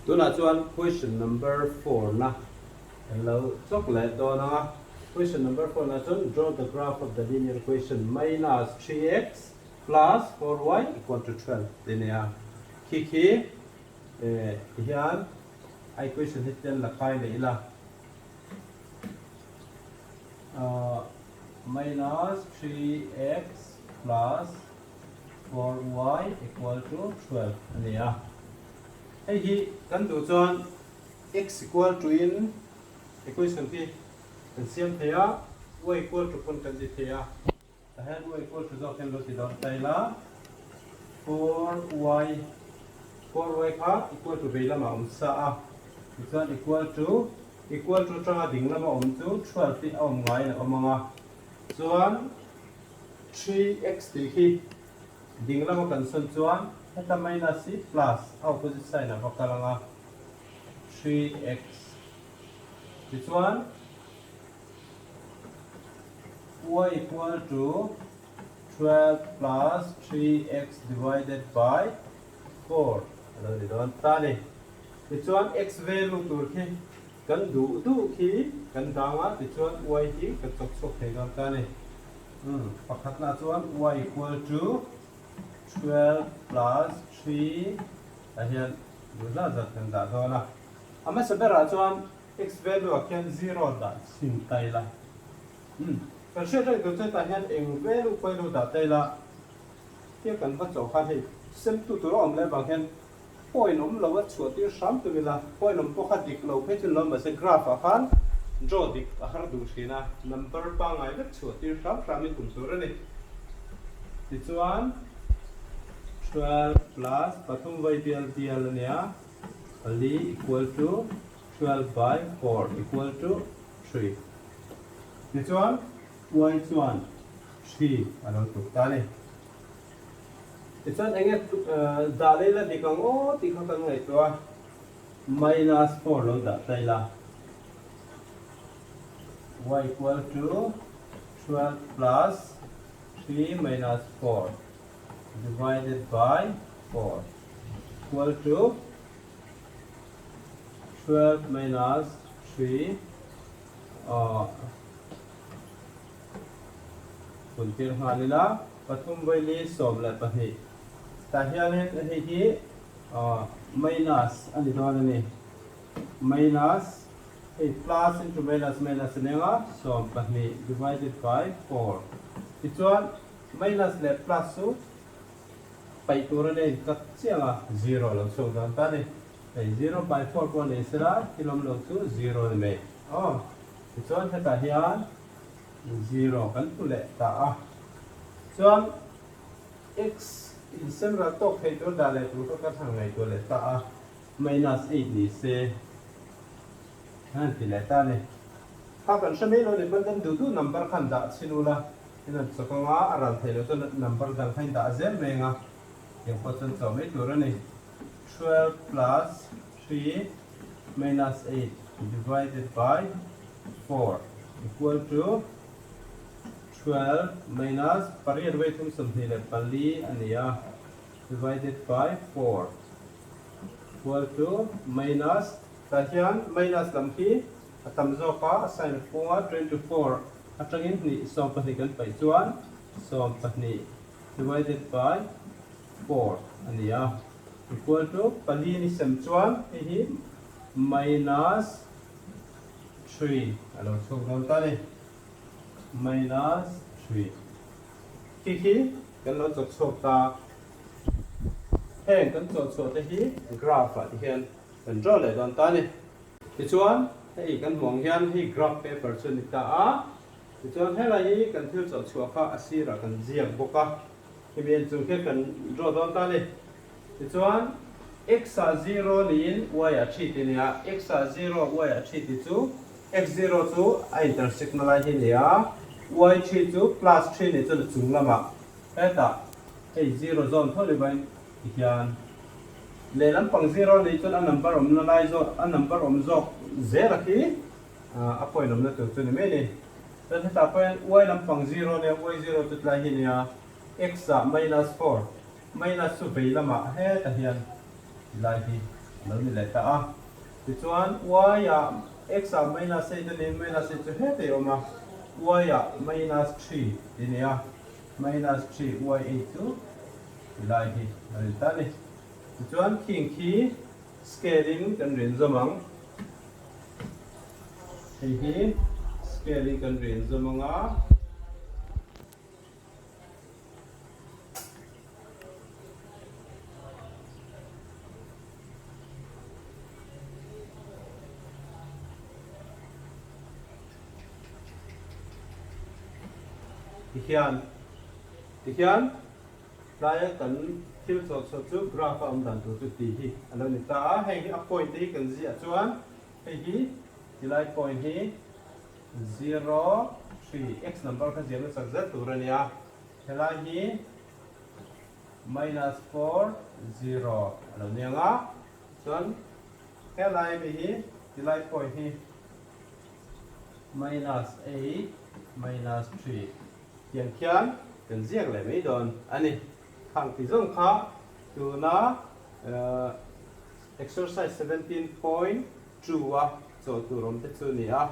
Tunah chuan question number four na kan lo chawk leh dawn ang a. Question number four na chuan draw the graph of the linear equation minus 3x plus 4y equal to 12 tih a ni a. Khi khi eh tihian a equation hi tian la kai leh ila. Ahh minus 3x plus 4y equal to 12 a ni a. Hei hi kan duh chuan x equal to in equation hi kan siam thei a, y equal to pawn kan ti thei a. Tah hian y equal to zawk hian lo ti dawn ta ila, 4y, 4y kha equal to vei lamah awm sa a, tichuan equal to, equal to atanga ding lama awm chu 12 hi a awm ngaiin a awm ang a, chuan 3x tih khi Ding lama kan sawn chuan heta minus hi plus a opposite sign a va kal ang a, 3x. Tichuan y equal to 12 plus 3x divided by 4 a lo ni dawn ta a ni. Tichuan x value tur khi kan duh duh khi kan dang a, tichuan y hi kan chawk chhuak thei dawn ta a ni. Umm pakhatna chuan y equal to 12 plus 3 ah hian duh zat zat kan dah dawn a. A hmasa berah chuan x value ah khian zero dah chhin ta ila. Umm kan hriat reng tur chu hetah hian eng value pawh ilo dah ta ila tia kan va chawh khan hei sem tu tur a awm leh avang hian Point awm lo a chhuah tir hram tum ila, point awm pawh kha dik lo phei chu ni lo mahse graph ah khan draw dik a har duh thin a, number pangngai vek chhuah tir hram hram in tum tur a ni. Tichuan 12 plus pathum vai bial bial a nia, pali equal to 12 by 4 equal to 3. Tichuan y chuan 3 a lo tuk ta a ni. Tichuan enge dah lei la dik ang aw tih kha kan ngaihtuah a, minus 4 lo dah ta ila, y equal to 12 plus 3 minus 4 divided by 4 equal to 12 minus 3 Hun tir nghal ila, pathum vaili 12. Tah hianin hei hi minus a ni dawn a ni. Minus, hei plus into minus minus a nia, 12 divided by 4. Tichuan minus leh plus chu paih tur a nia inkat chiang a, zero lo chhuak dawn ta a ni. Hei zero by four pawh nei sela thil awm lo chu zero a ni mai. Aw, tichuan hetah hian Zero kan hmu leh ta a. Chuan x insem ral tawk theih tur dah leh tur kha ka thlang ngaihtuah leh ta a. Minus eight ni se han ti leh ta a ni. Kha kan hre mai lo ni pawn kan duh duh number khan dah chhin ula, in an chawk anga a ral theih loh chuan number dang kha in dah zel mai anga tiang pawh chuan chawh mai tur a ni. 12 plus 3 minus 8 divided by 4 equal to 12 minus pariat vei thum 24 a ni a divided by 4 equal to minus tah hian minus lam hi a tam zawk a a sign a phung a 24 atangin hnih 12 kan paih chuan 12 divided by 4 a ni a equal to pali ni sem chuan hei hi minus 3 a lo chhuak dawn ta a ni. Minus 3 khi khi kan lo chawt chhuak ta. Heng kan chawt chhuah te hi graph ah ti hian kan draw leh dawn ta a ni. Tichuan hei kan hmuh ang hian hei graph paper chu a ni ta a. Tichuan helai hi kan thil chawt chhuah kha a sirah kan ziak bawk a. Hemi en chung khian kan draw dawn ta a ni. Tichuan x ah zero niin y ah three tih a ni a, x ah zero y ah three tih chu x zero chu a intersect na lai hi a ni a, y three chu plus three nih chuan a chung lamah hetah hei zero zawn tho ni vain tihian lehlam pang zero nih chuan a number awmna lai zawk a number awm zawk zel a khi a point awmna tur chu a ni mai a ni. Chuan hetah pawh hian y lampang zero nia y zero chu tlai hi a ni a, x ah minus four Minus chu vei lamah hetah hian ti lai hi lo ni leh ta a. Tichuan y ah x ah minus 8 a ni, minus 8 chu hetei awm a, y ah minus 3 ti ni a, minus 3 y 8 chu ti lai hi a ni ta a ni. Tichuan khing khi scale in kan rin zawm ang. Hei hi scale in kan rin zawm ang a. Tihian tihian tlaia kan thil chawh chhuah chu graph a awm dan tur chu tih hi a lo ni ta a, hei hi a point te hi kan ziah chuan hei hi tilai point hi 0, 3, x number kha ziahna chak zet tur a nia, helai hi minus 4, 0 a lo ni ang a, chuan helai mi hi tilai point hi minus 8 minus 3 tiang khian kan ziak leh mai dawn a ni. Khang ti zawng kha tuna exercise 17.2 a chawh tur awm te chu a ni a,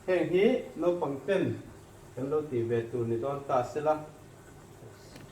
heng hi naupang ten kan lo tih ve tur ni dawn ta sela.